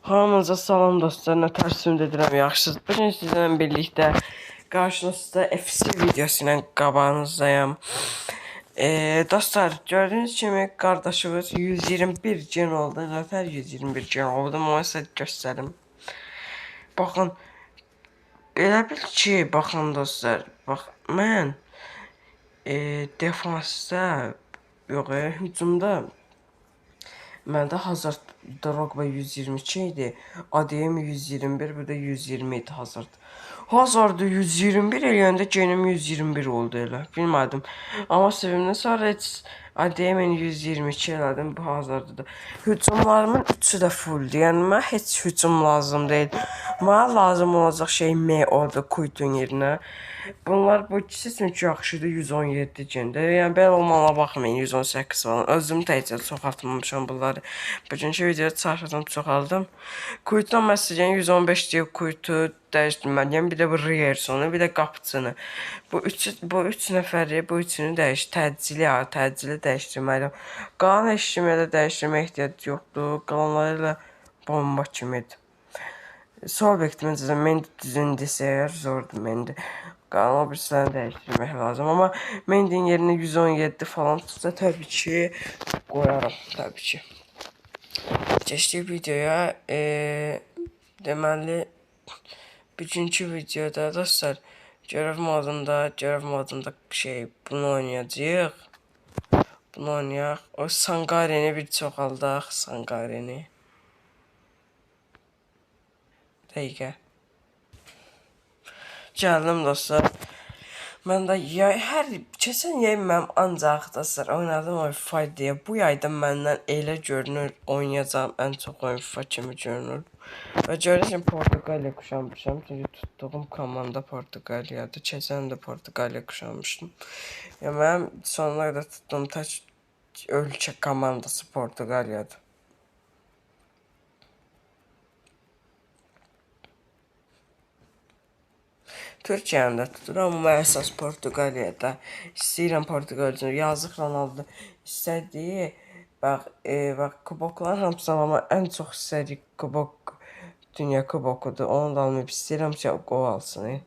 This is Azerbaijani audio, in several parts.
Hamınıza salam dostlar, nə tərsüm edirəm, yaxşısınız. Bugün sizlərlə birlikdə qarşınızda FC videosu ilə qabağınızdayam. Dostlar, gördüyünüz kimi qardaşımız 121 gen oldu. Zaten 121 gen oldu. Onu sizə göstərim. Baxın, elə bil ki, baxın dostlar, bax, mən defansda, yox, hücumda məndə Hazard Drogba 122 idi. ADM 121, bu da 120 idi Hazard. Hazard'ı 121 eləyəndə genim 121 oldu elə. Bilmədim. Amma sevimdən sonra heç ADM-in 122 elədim bu Hazard'ı da. Hücumlarımın üçü də fulldur. Yəni mənə heç hücum lazım deyil. Mənə lazım olacaq şey M odur Kuytun yerinə. Bunlar bu ikisi çünki yaxşıdır 117 gendə. Yəni belə olmana baxmayın 118 falan. Özüm təkcə çoxaltmamışam bunları. Bugünkü videoda çarpıdım çoxaldım. Kuytudan məsələn 115 deyə Kuytu dəyişdirməliyəm. Bir də bu Riersonu, bir də qapıçını. Bu üç nəfəri, bu üçünü dəyiş, təcili dəyişdirməliyəm. Qalan heç kimi elə dəyişdirməyə ehtiyac yoxdur. Qalanları elə bomba kimidir. Sol bekdə məncə Mendy düzün desəyər zordur Mendy. Qalan o birisini dəyişdirmək lazım. Amma Mendy'nin yerinə 117 falan tutsa təbii ki qoyaram, təbii ki. Keçdik videoya. Deməli, bugünkü videoda dostlar görev modunda şey bunu oynayacağıq. Bunu oynayaq. O Sangareni bir çoxaldaq, Sangareni. Dəqiqə. Gəldim dostlar. Mən də yay, hər keçən yay mənim ancaq dostlar oynadım o FIFA deyə. Bu yayda məndən elə görünür oynayacağım ən çox oyun FIFA kimi görünür. Və görürsən Portuqaliya quşanmışam. Çünki tutduğum komanda Portuqaliyadır. Keçən də Portuqaliya quşanmışdım. Yəni mənim sonuna qədər tutduğum tək ölkə komandası Portuqaliyadır. Türkiyəni də tuturam, amma mən əsas Portuqaliyada istəyirəm Portuqaliya üçün. Yazıq Ronaldo istədiyi, bax, bax kubokların hamısını amma ən çox istədiyi kubok, dünya kubokudur. Onu da almayıb istəyirəm ki, o alsın.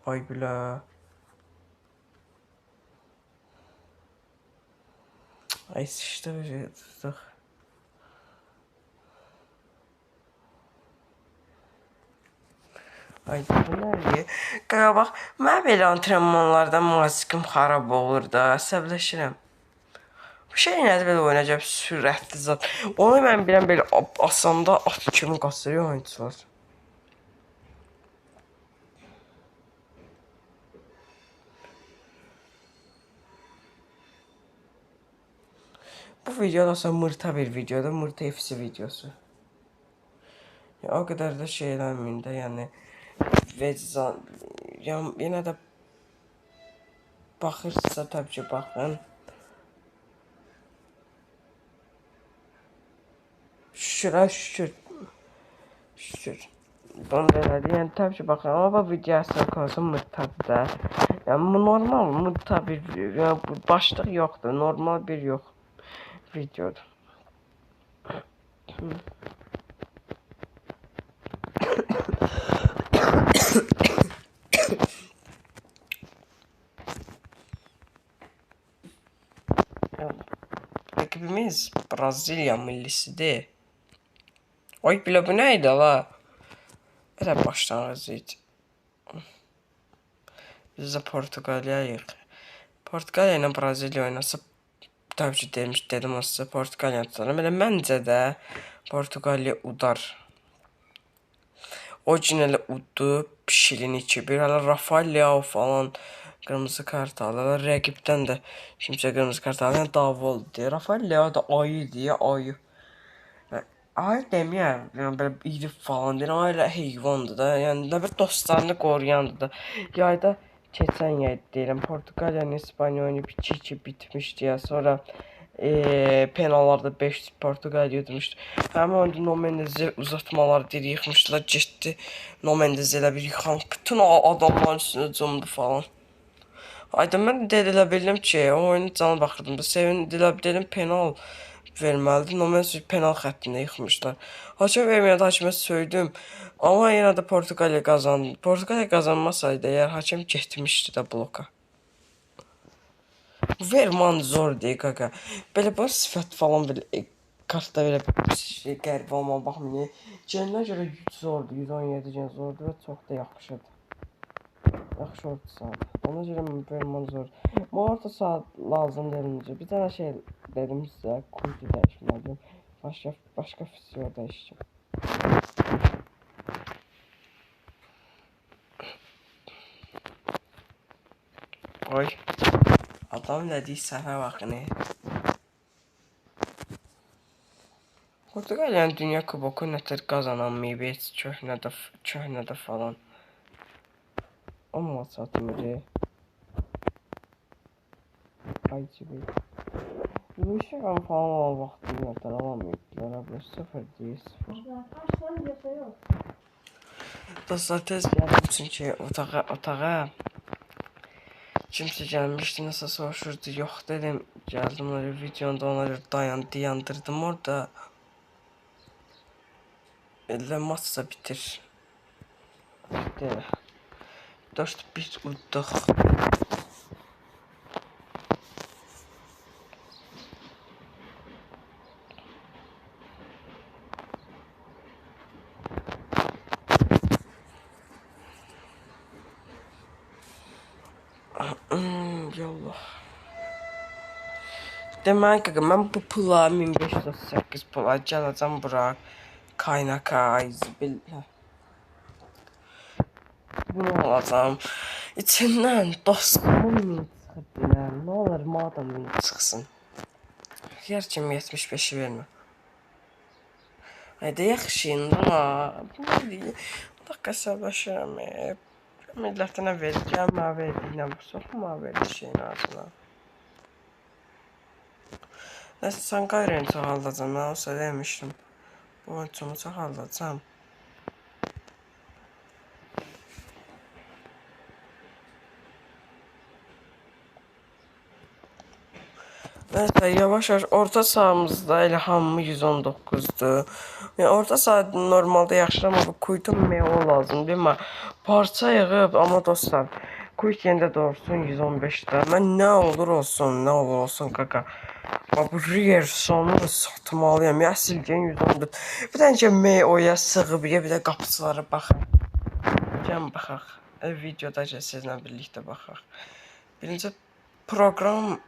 Ay bilə. Ay sıçdıq, tutduq. Ay bu nədir? Qaqa bax, mənə belə antrenmanlarda mazikim xarab olur da, əsəbləşirəm. Bu şey nədir belə oynayacaq sürətli zat. Onu mən bilən belə asanda at kimi qasırıyor oyunçular. Bu video da mırta bir videodur, mırta FC videosu. Ya, o qədər də şey eləməyin də, yəni vecizan, yəni, yenə də baxırsınızsa təbii ki, baxın. Şükür, ha, şükür. Şükür. Bunu da elədi, yəni təbii ki, baxın. Amma bu video əsl konusu mırtadır da. Yəni bu normal, mırta bir, yəni, bu başlıq yoxdur, normal bir yox. Videodur. Rakibimiz Braziliya millisidir. Oy bilə bu nə idi la? Elə başlanğıc idi. Biz də Portuqaliyayıq. Portuqaliya ilə Braziliya oynasa təbii ki, dedim sizə Portuqaliya tutaram. Elə məncə də Portuqaliya udar. O gün elə uddu Şilini 2-1. Hələ Rafael Leao falan qırmızı kart aldı. Hələ rəqibdən də kimsə qırmızı kart aldı. Yəni dava oldu. Rafael Leao da ayı idi ya, ayı. Ayı deməyəm, yəni belə iri falan deyil, amma elə heyvandır da. Yəni nə bir dostlarını qoruyandır da. Yayda keçən yay deyirəm, Portuqaliya ilə İspaniya oynayıb 2-2 bitmişdi ya. Sonra Penallarda 5 Portuqaliya udmuşdu. Həmin oyunda No Mendezi uzatmalar diri yıxmışdılar, getdi. No Mendez elə bir yıxan bütün adamların üstünə cumdu falan. Ayda mən də elə bildim ki, o oyunu canı baxırdım da, sevindilər, dedim penal verməlidir. No Mendezi penal xəttində yıxmışlar. Hakem verməyəndə hakimə söydüm. Amma yenə də Portuqaliya qazandı. Portuqaliya qazanmasaydı əgər hakem getmişdi də bloka. Verman zor deyil qaqa. Belə bu sifət falan belə kartda belə şey, qəribə olmağa baxmayın. Geninə görə zordur, 117 gen zordur və çox da yaxşıdır. Yaxşı orta saat. Ona görə Verman zor. Bu orta saat lazım deyil. Bir dənə şey dedim sizə, Kuti dəyişməliyim. Başqa füsyor dəyişəcəm. Oy. Adam elədiyi səhvə baxın. Portuqaliyanın dünya kuboku nətər qazananmayıb heç köhnədə falan. O maç atmır. Ay cibi. Luis Figo falan olan vaxtı nətər alamayıblar. 0 deyir, 0. Dostlar tez gəldim çünki otağa kimsə gəlmişdi, nəsə soruşurdu, yox dedim, gəldim oraya, videonu da ona görə dayandırdım orada. Elə maç da bitir. Bitti. 4-1 udduq. Yallah. Deməli qaqa, mən bu pula 1538 pula gələcəm bura. Kaynaka, bil. Bunu alacağam. İçindən dostumun min çıxır deyirəm. Nə olar madam min çıxsın. Yer kimi 75-i vermə. Hayda yaxşı indi ha. Bu nə deyir? Bu da qəsəbləşirəm. Millətinə verir, gəl mənə verdiyinə soxma verdi şeyin ağzına. Nəsə, sən qayrını çoxaldacam, mən olsa demişdim. Bu oyunçumu çoxaldacam. Nəysə, yavaş-yavaş orta sahamızda elə hamı 119-dur. Yəni, orta saha normalda yaxşı, amma bu Kuytun MO lazım değil mi? Parça yığıb, amma dostlar, Kuyt yenə də doğrusun 115-də. Mən nə olur olsun, nə olur olsun qaqa. Bax, bu Riersonu satmalıyam. Ya, əsl gen 114. Bir dənə ki, MO-ya sığıb, ya bir də qapıçılara baxaq. Gəlin baxaq. Videoda sizlə birlikdə baxaq. Birinci proqram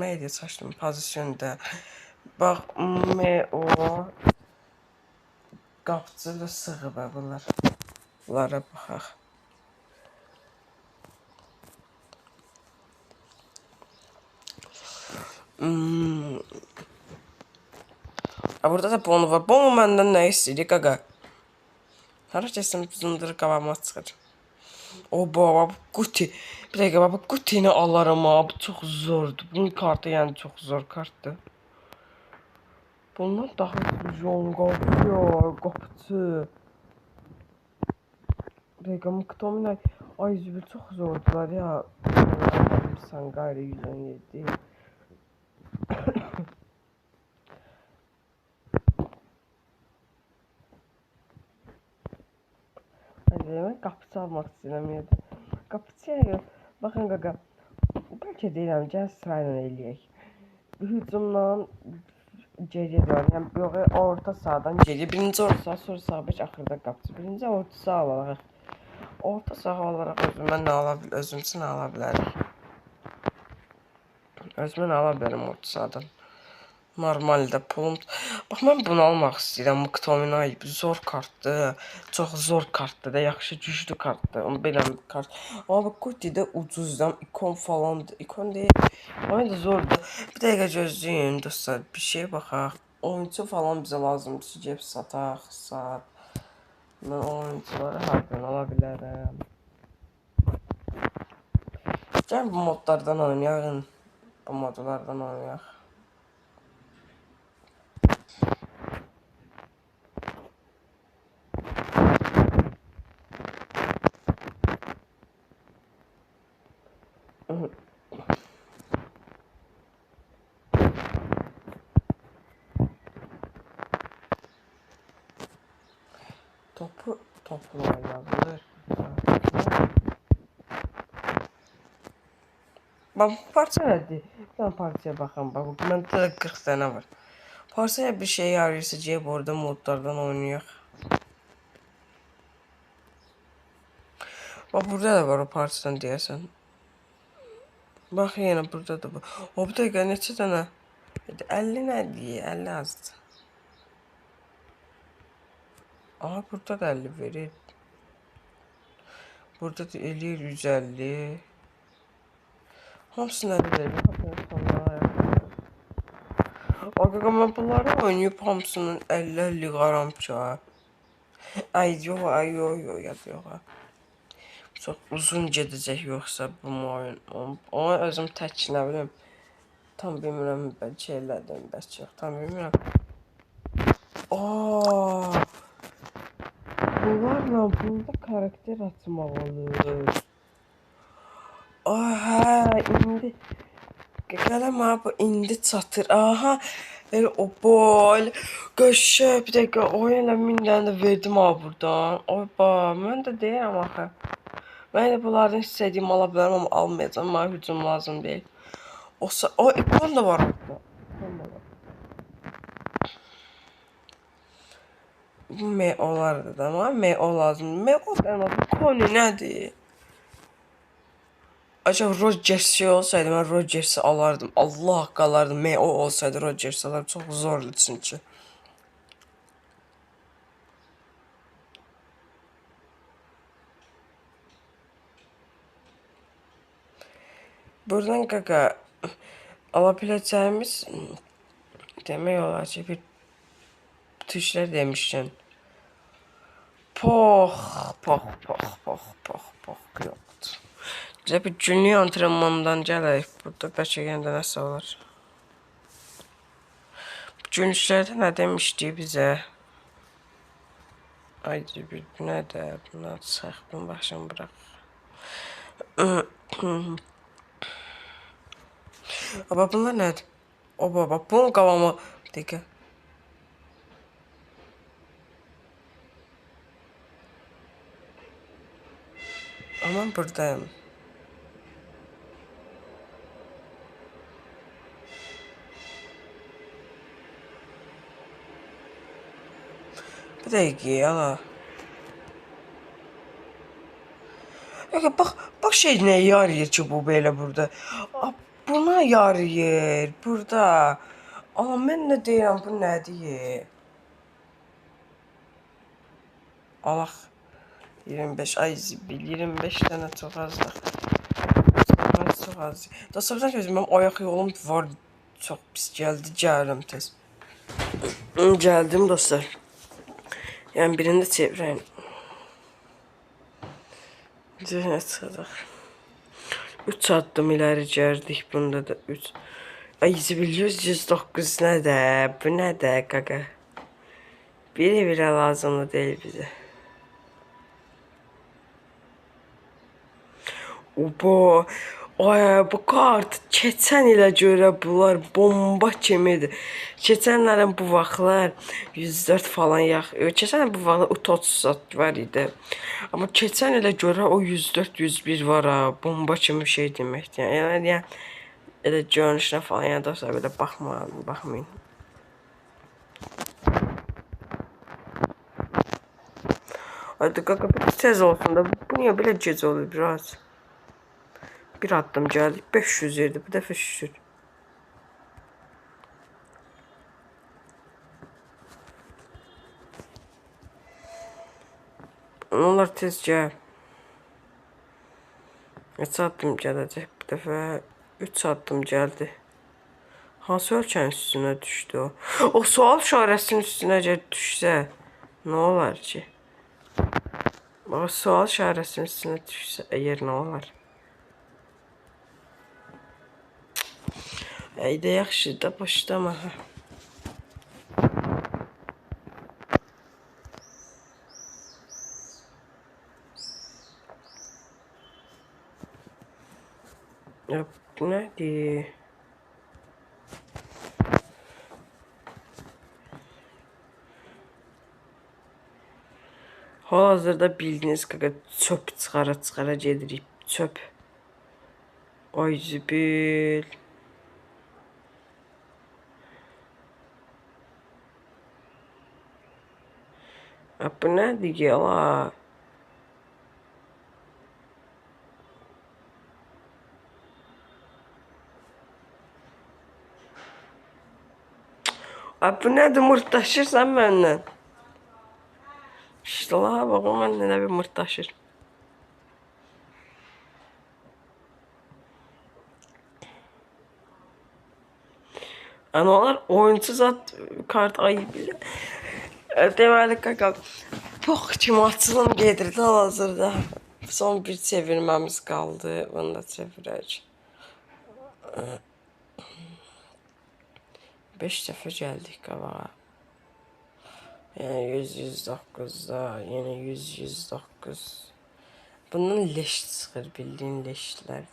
nə idi? Çaşdım, pozisyonda. Bax, MO qapıcı da sığıb bunlar. Bunlara baxaq. Burada da Bono var. Bono məndən nə istəyir, qaqa? Hara keçsəm zındır qabağıma çıxır. O, baba, bu Kuti. Bir dəqiqə, bu Kutini alaram ha. Bu çox zordur. Bunun kartı yəni çox zor kartdır. Bundan daha John Garcia, qapıcı. Bir dəqiqə, McTominay. Ay, zübül, çox zordular ya. Sangare 117. Hadi, mən qapıcı almaq istəyirəm yerdə. Qapıcıya görə, baxın qaqa, bəlkə deyirəm, gəl sırayla eləyək. Hücumdan geriyə dönək, yəni yox, orta sahadan geriyə. Birinci orta saha, sonra sağ bek, axırda qapıcı. Birinci orta saha olaraq. Orta saha olaraq özümə nə ala bilər, özüm üçün ala bilərik. Özümə nə ala bilərəm orta sahadan? Normaldə pulum. Bax, mən bunu almaq istəyirəm. McTominay zor kartdır. Çox zor kartdır da, yaxşı güclü kartdır. Onu belə bir kart. Amma bax, Kuti də ucuzdan ikon falandır. İkon deyil. Amma da zordur. Bir dəqiqə gözləyin dostlar. Bir şey baxaq. Oyunçu falan bizə lazımdır. Gedib sataq, sat. Mən oyunçuları hardan ala bilərəm? Gəl bu modlardan oynayaq. Bu modlardan oynayaq. Topu topla yazılır. Bax, bu parça nədir? Bir parçaya baxın. Bax, məndə də 40 dənə var. Parçaya bir şey yarayırsa, gəlib orada modlardan oynayaq. Bax, burada da var o parçadan deyəsən. Bax, yenə burada da var. O, bir dəqiqə, neçə dənə? 50 nədir? 50 azdır. Aha, burada da 50 verir. Burada da eləyir 150. Hamısını 50 verir. Qaqa, mən bunları oynayıb hamısının 50-50 qaram ki. Ay, yox, ay, yox, yox, yox, yox. Çox uzun gedəcək yoxsa bu oyun. Onu özüm tək nə bilim. Tam bilmirəm, bəlkə elədim, bəlkə yox, tam bilmirəm. Aa, bunlarla bunda karakter açmaq olur. Aha, indi gələm ha, bu indi çatır. Aha, elə o bol. Qəşəng, bir dəqiqə, oyun elə 1000 dənə də verdim ha buradan. Oba, mən də deyirəm axı. Mən də bunlardan istədiyimi ala bilərəm, amma almayacağam. Mənə hücum lazım deyil. O ikon da var orada. Bu MO'lardır da, amma MO lazımdır. MO lazım. Koni nədir? Acaba Rodgers'i olsaydı mən Rodgers'i alardım. Allah haqqı alardım. MO olsaydı Rodgers'i alardım. Çox zordur çünki. Buradan qaqa ala biləcəyimiz demək olar ki, bir tüşlər demişkən. Pox, pox, pox, pox, pox, pox yoxdur. Bizə bir günlük antrenmandan gələk. Burada bəlkə yenə də nəsə olar. Günlüklərdə nə demişdi bizə? Ay, bir bu nədir? Bunu açaq, bunu başım bıraq. Aba, bunlar nədir? Oba, bax, bunun qavamı... Bir dəqiqə. Aman, buradayım. Bir dəqiqə, ala. Yox, bax, bax şey nə yarayır ki, bu belə burada. Buna yarayır, burada. Ala, mən nə deyirəm, bu nədir? Alaq. 25, ay zibil, 25 dənə çox azdır. Çox az. Dostlar, bir dənə mənim ayaq yolum var, çox pis gəldi, gəlirəm tez. Gəldim, dostlar. Yəni, birini də çevirəyim. Nə çıxacaq? 3 addım iləri gəldik, bunda da 3. Ay, zibil, 109 nədir? Bu nədir, qaqa? Biri-birə lazımlı deyil bizə. Oba, ay, bu kart keçən ilə görə bunlar bomba kimidir. Keçənlərin bu vaxtlar 104 falan yax. Keçən il bu vaxtlar U30 var idi. Amma keçən ilə görə o 104-101 var ha, bomba kimi şey deməkdir. Yəni elə görünüşünə falan, yəni dostlar belə baxmayın, baxmayın. Hadi qaqa, bir tez olsun da. Bu niyə belə gec olur biraz? Bir addım gəldik, 500 yerdi, bu dəfə şükür. Onlar tez gəl. Neçə addım gələcək bu dəfə? 3 addım gəldi. Hansı ölkənin üstünə düşdü o? O sual işarəsinin üstünə düşsə, nə olar ki? O sual işarəsinin üstünə düşsə, əgər nə olar? Ey də yaxşı da başlama. Ya, nədir? Hal-hazırda bildiyiniz qaqa çöp çıxara-çıxara gedirik. Çöp. Ay zibil. Bu nədir ki, ala? Bu nədir, mırtdaşırsan məndən? İşte la, bax, o məndən nə bir mırtdaşır. Yəni onlar oyunçu zat kart ay bilə. Deməli qaqa, pox kimi açılım gedir hal-hazırda. Son bir çevirməmiz qaldı. Bunu da çevirək. 5 dəfə gəldik qabağa. Yəni 100-109-da, yenə 100-109. Bundan leş çıxır, bildiyin leşlər.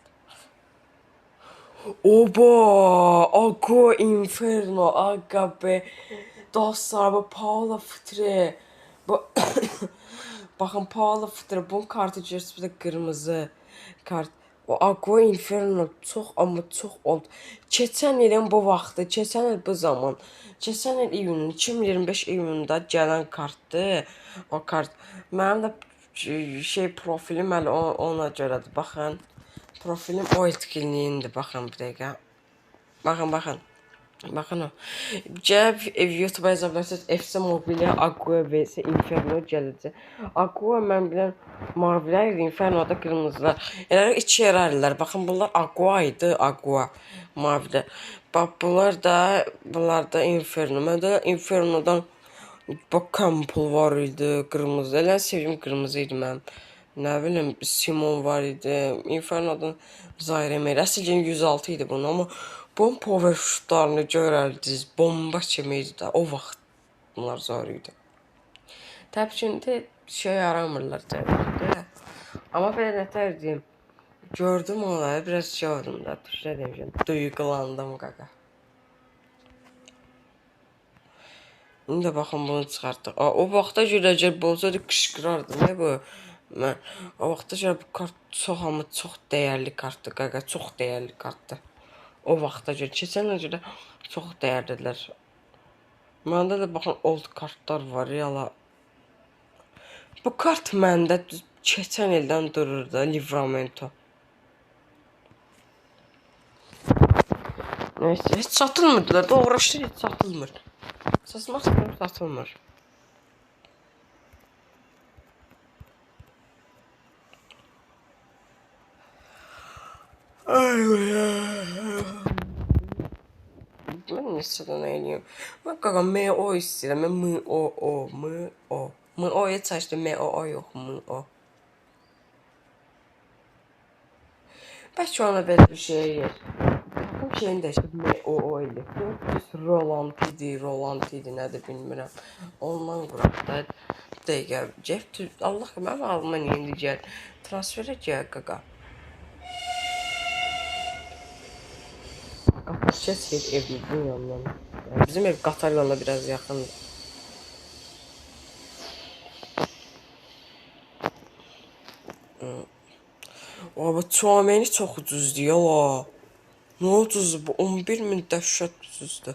Oba! Ago Inferno, aga be. Dostlar, bu Paula Futre. Bu baxın Paula Futre, bunun kartı görürsünüz, bir də qırmızı kart. O Ago Inferno çox, amma çox oldu. Keçən ilin bu vaxtı, keçən il bu zaman, keçən il iyunun, 2025 iyununda gələn kartdır. O kart. Mənim də şey profilim hələ ona görədir. Baxın. Profilim o etkinliyindir. Baxın bir dəqiqə. Baxın, baxın. Baxın o. Gəlib YouTube'a yaza bilərsiniz. FC Mobile Aqua vs Inferno gələcək. Aqua mən bilən mavilər idi, Inferno'da qırmızılar. Yəni iki yerə ayrılırlar. Baxın bunlar Aqua idi, Aqua mavilər. Bax bunlar da Inferno. Məndə Inferno'dan bax Campbell var idi, qırmızı. Elə sevdiyim qırmızı idi mənim. Nə bilim Simon var idi. Inferno'dan Zaire Emery. Əsl 106 idi bunun, amma bunun power şutlarını görərdiniz. Bomba kimi idi də. O vaxt bunlar zor idi. Təbii ki, indi şey yaramırlar təbii ki də. Amma belə nətər deyim, gördüm onları, biraz şey oldum da, nə demişəm, duyğulandım qaqa. İndi də baxın bunu çıxartdıq. O vaxta görə əgər bu olsaydı qışqırardım, ne bu? Mən o vaxta görə bu kart çox, amma çox dəyərli kartdır qaqa, çox dəyərli kartdır. O vaxta görə, keçən ilə görə çox dəyərlidirlər. Məndə də baxın old kartlar var, yala. Bu kart məndə keçən ildən durur da, Livramento. Neyse, heç satılmırdılar da, uğraşır, heç satılmır. Satmaq istəyirəm, satılmır. Ay, mən neçədən eləyim? Mən qaqa M-O istəyirəm. Mən M-O-O, M-O. M-O-ya çaşdı, M-O-O yox, M-O. Bəlkə ona belə bir şey eləyir. Takım şeyini dəyişib M-O-O eləyir. 400 Roland idi, Roland idi, nədir bilmirəm. Ondan quraq da. Bir dəqiqə, gəl, Allah mənim ağlıma niyə indi gəl? Transferə gəl qaqa. Qatar keçir evimizin yanından. Yəni bizim ev qatar yoluna biraz yaxındır. O, bu Tchouaméni çox ucuzdur, yala. Nə ucuzdur bu? 11 min dəhşət ucuzdur.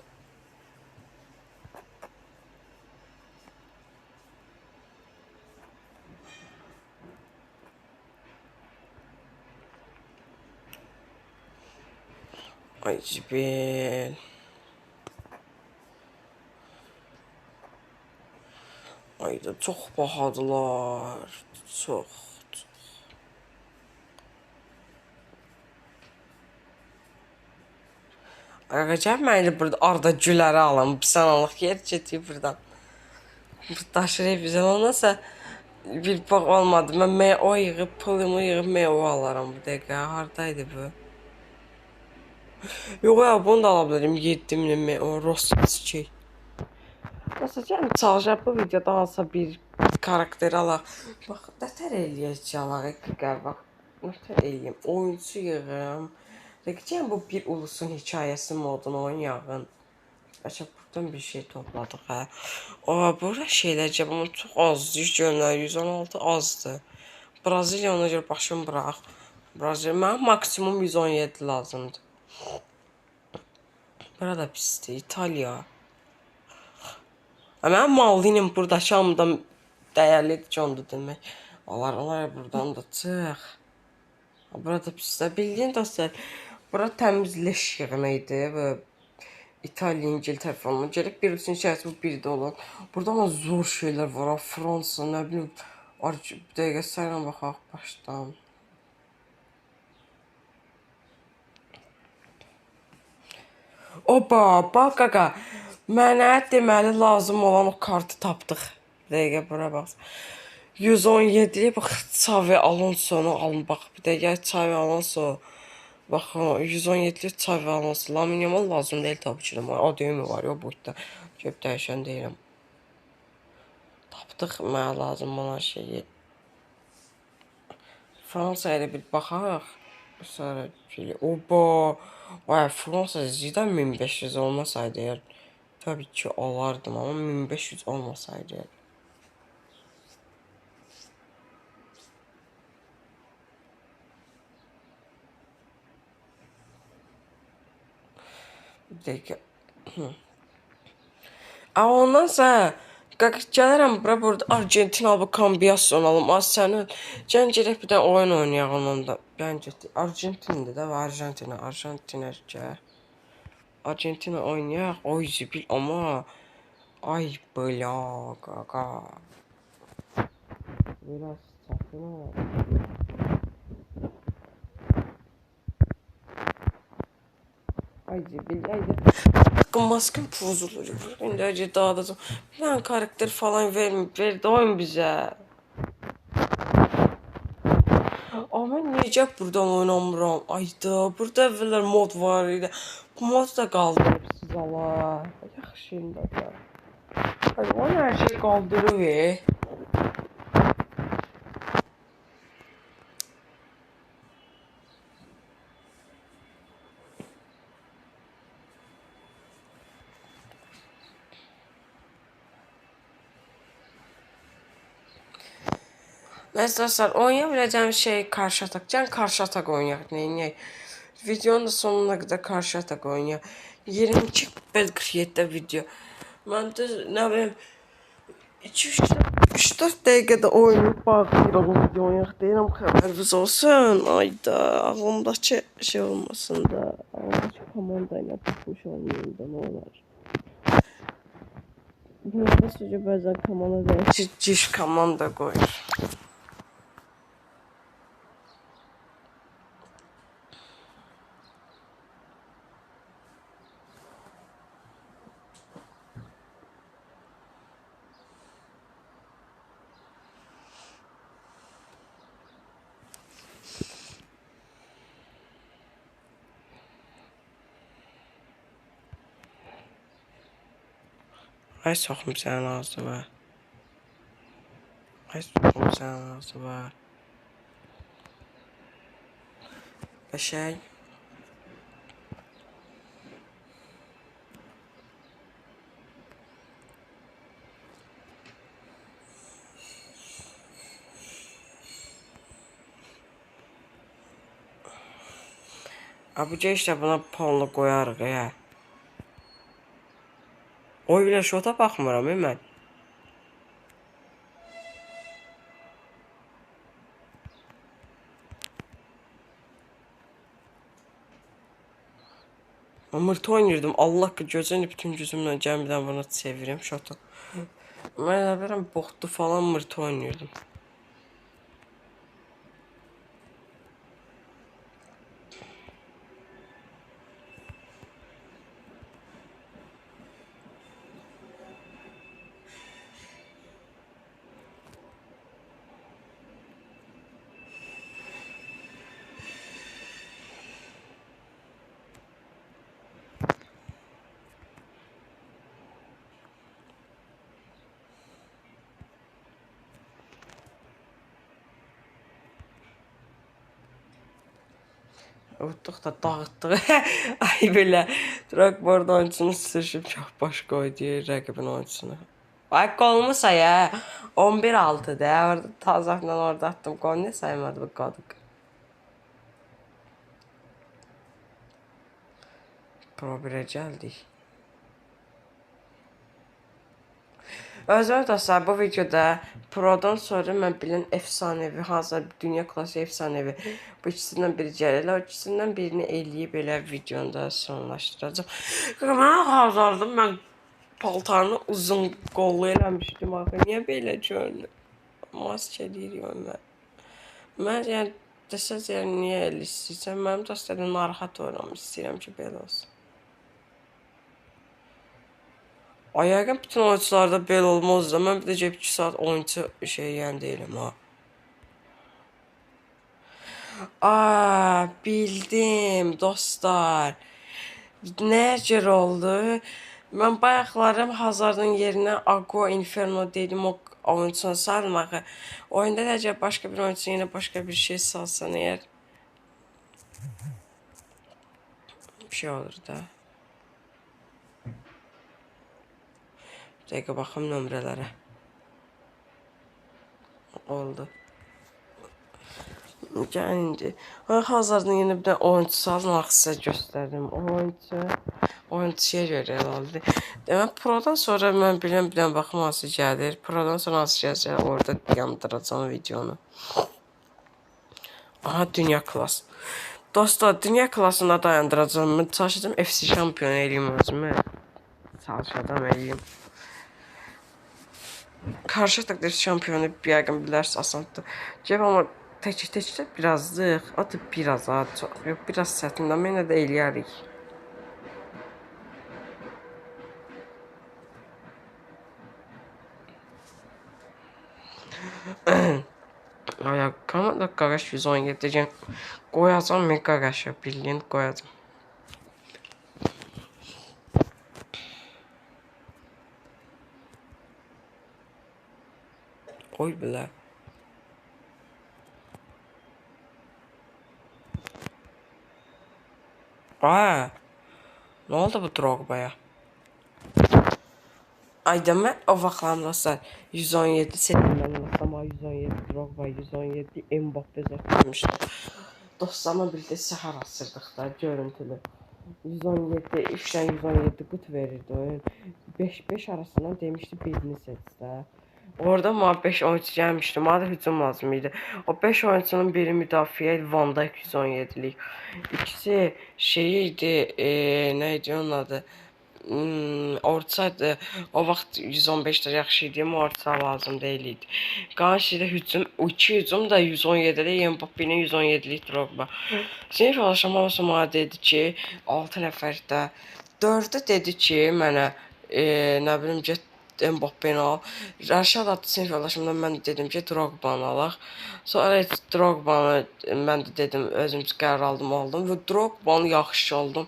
Ay zibil. Ay da çox bahadılar. Çox. Aga gəl mən burada Arda Gülər'i alım. Sən Allah yer getdik buradan. Daşırıq bizə. Ondansa bir bağ olmadı. Mən MO yığıb, pulumu yığıb MO alaram bu dəqiqə. Hardaydı bu? Yox ya, bunu da ala bilərəm. 7000 MO Rossi. Nasıl yəni çalışaq bu videoda hansısa bir karakter alaq. Bax, nətər eləyək alaq, bax. Nətər eləyim? Oyunçu yığım. Rəqicən bu bir ulusun hekayəsi modunu oynayağın. Bəlkə buradan bir şey topladıq, hə. Burada şeylər cəb, amma çox azdır. Görünər, 116 azdır. Braziliya ona görə başımı bıraq. Braziliya, mənə maksimum 117 lazımdır. Burada pisdir. İtaliya. Mənim Maldinim buradakı hamıdan dəyərlidir ki, onu da demək. Olar, buradan da çıx. Burada pisdir. Bildiyin dostlar, bura təmiz leş yığını idi. İtaliya, İngiltərə falan. Gəlib bir üçün içərisi bu bir də olan. Burada amma zor şeylər var. Fransa, nə bilim. Bir dəqiqə sənə baxaq başdan. Oba, bax qaqa. Mənə deməli lazım olan o kartı tapdıq. Bir dəqiqə bura bax. 117-yə bax Xavi Alonso'nu alın. Bax bir dəqiqə Xavi Alonso. Baxın 117-li Xavi Alonso. Lamine Yamal lazım deyil tabii ki də. ADM var ya boyutda. Gəlib dəyişən deyirəm. Tapdıq mənə lazım olan şeyi. Fransaya da bir baxaq. Sonra gəlir. Oba! Vay, Fransa Zidane 1500 olmasaydı əgər, tabii ki alardım, amma 1500 olmasaydı əgər. Bir dəqiqə. Ondansa gəlirəm bura, burada Argentina bu kombinasyon alım. Az sən öl. Gəlin gedək bir dənə oyun oynayaq onunla. Gəlin getdik. Argentindir də, Argentina, Argentina gəl. Argentina oynayaq. Oy zibil amma ay bla qaqa. Biraz çətin olar. Ay zibil, ay da. Maskım pozulur. İndi acı dağıdacam. Bir dənə karakter falan vermir. Verdi oyun bizə. Amma necə buradan oynamıram? Ayda, burada əvvəllər mod var idi. Bu mod da qaldırıbsınız ala. Yaxşı indi də. Ay, oyun hər şey qaldırır. Neyse dostlar, oynaya biləcəyim şey karşı atak. Can karşı atak oynayaq, neyniyək? Videonun da sonuna qədər karşı atak oynayaq. 22:47-də video. Mən də nə bilim 3-4 dəqiqədə oynayıb bağlayıram o video oynayaq deyirəm, xəbəriniz olsun. Ayda, ağlımdakı şey olmasın da, ağlımdakı komanda ilə tutmuş olmayayım da, nə olar. Bunlarda sözü bəzən komanda dəyişir, ciş komanda qoyur. Ay soxum sənin ağzına. Ay soxum sənin ağzına. Qəşəng. Bu işte buna puanla qoyarıq ya. Oy bilə şota baxmıram mən. Mırtı oynayırdım. Allah ki gözünü bütün gücümlə gəmidən bunu çevirim şotu. Mən elə bilirəm boxdu falan mırtı oynayırdım. Utduq da dağıtdıq. Ay belə. Drogba orada oyuncusunu sürüşüb çox baş qoydu rəqibin oyuncusunu. Ay qolumu say hə. 11-6 da. Orada tazaqla orada attım. Qol niyə saymadı bu qadın? Pro 1-ə gəldik. Özüm dostlar, bu videoda Pro'dan sonra mən bilən efsanevi, hansısa dünya klası efsanevi bu ikisindən biri gəlir. O ikisindən birini eləyib elə videonu da sonlaşdıracağam. Mən hazırdım, mən paltarını uzun qollu eləmişdim axı. Niyə belə görünür? Maske eləyirəm mən. Mən yəni desəz yəni niyə elə istəyirsən? Mənim dostlarım narahat oluram, istəyirəm ki belə olsun. Ay yəqin bütün oyunçularda belə olmaz da. Mən bir də gəlib 2 saat oyunçu şey yəni deyiləm ha. Aa, bildim dostlar. Nəyə görə oldu? Mən bayaqlarım Hazardın yerinə Ago Inferno dedim o oyunçunu saldım axı. Oyunda da əgər başqa bir oyunçu yenə başqa bir şey salsan əgər bir şey olur da. Bir dəqiqə baxım nömrələrə. Oldu. Gəlin indi. Hazardın yenə bir dənə oyunçu saldım, axı sizə göstərdim. O oyunçuya görə elə oldu. Demək, Pro'dan sonra mən bilən bir dənə baxım hansı gəlir. Pro'dan sonra hansı gələcək, orada yandıracağam videonu. Aha, dünya klas. Dostlar, dünya klasında dayandıracağım. Mən çalışacağım FC şampiyonu eləyim özümü. Çalışacağım eləyim. Qarşı təqdir şampiyonu yəqin bilərsiniz asandır. Gəlib amma tək-təkdə birazlıq, o da biraz ha, çox, yox, biraz çətindir, amma yenə də eləyərik. Ay, komanda Qaqaş 117 yəni qoyacağam mən Qaqaşı, bildiyin qoyacağam. Oy belə. Aa, nə oldu bu Drogba'ya? Ay demə, o vaxtlarım dostlar 117 seçimdən dostlar, 117 Drogba, 117 Mbappe zətdirmişdim. Dostlarıma birlikdə səhər asırdıq da görüntülü. 117, 3 dənə 117 qut verirdi oyun. 5-5 arasından demişdi birini seç də. Orada mənə 5 oyunçu gəlmişdi. Mənə də hücum lazım idi. O 5 oyunçunun biri müdafiə idi, Van Dijk 117-lik. İkisi şey idi, nə idi onun adı? Orta idi. O vaxt 115-də yaxşı idi, amma orta lazım deyil idi. Qalan şeydə hücum, o iki hücum da 117-lik Mbappe-nin 117-lik Drogba. Sinif yoldaşım olsa mənə dedi ki, 6 nəfər də 4-ü dedi ki, mənə nə bilim get Mbappe-ni al. Rəşad adlı sinif yoldaşımdan mən də dedim ki, Drogba-nı alaq. Sonra Drogba-nı mən də dedim, özüm qərar aldım, aldım və Drogba-nı yaxşı aldım.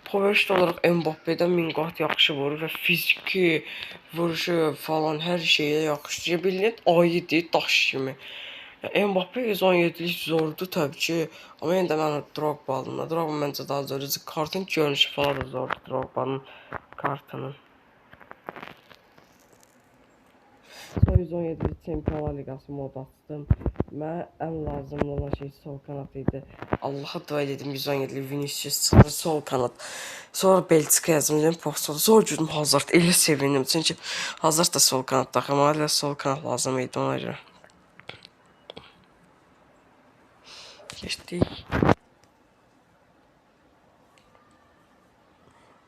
Poverst olaraq Mbappe-dən 1000 qat yaxşı vurur və fiziki vuruşu falan hər şeyə yaxşı. Bildiyin ayıdır, daş kimi. Mbappe 117-lik zordur təbii ki, amma yenə də mən Drogba aldım. Drogba məncə daha zordur. Kartın görünüşü falan da zordur Drogba'nın kartının. Sonra 117-lik Çempionlar Liqası mod açdım. Mənə ən lazımlı olan şey sol kanat idi. Allaha dua edim 117-lik Vinicius çıxdı sol kanat. Sonra Belçika yazdım, dedim post oldu. Sonra gördüm Hazard, elə sevindim. Çünki Hazard da sol kanatda axı, mənə elə sol kanat lazım idi ona görə. Keçdik.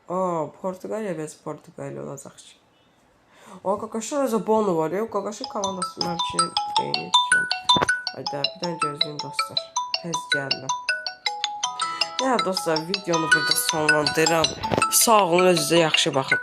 Aa, Portuqaliya bəs Portuqaliya olacaq ki. O Qaqaşın özü Bono var ya. Qaqaşın komandası mənim üçün eyni üçün. Hayda, bir dənə gözləyin dostlar. Tez gəlirəm. Ya dostlar, videonu burada sonlandırıram. Sağ olun, özünüzə yaxşı baxın.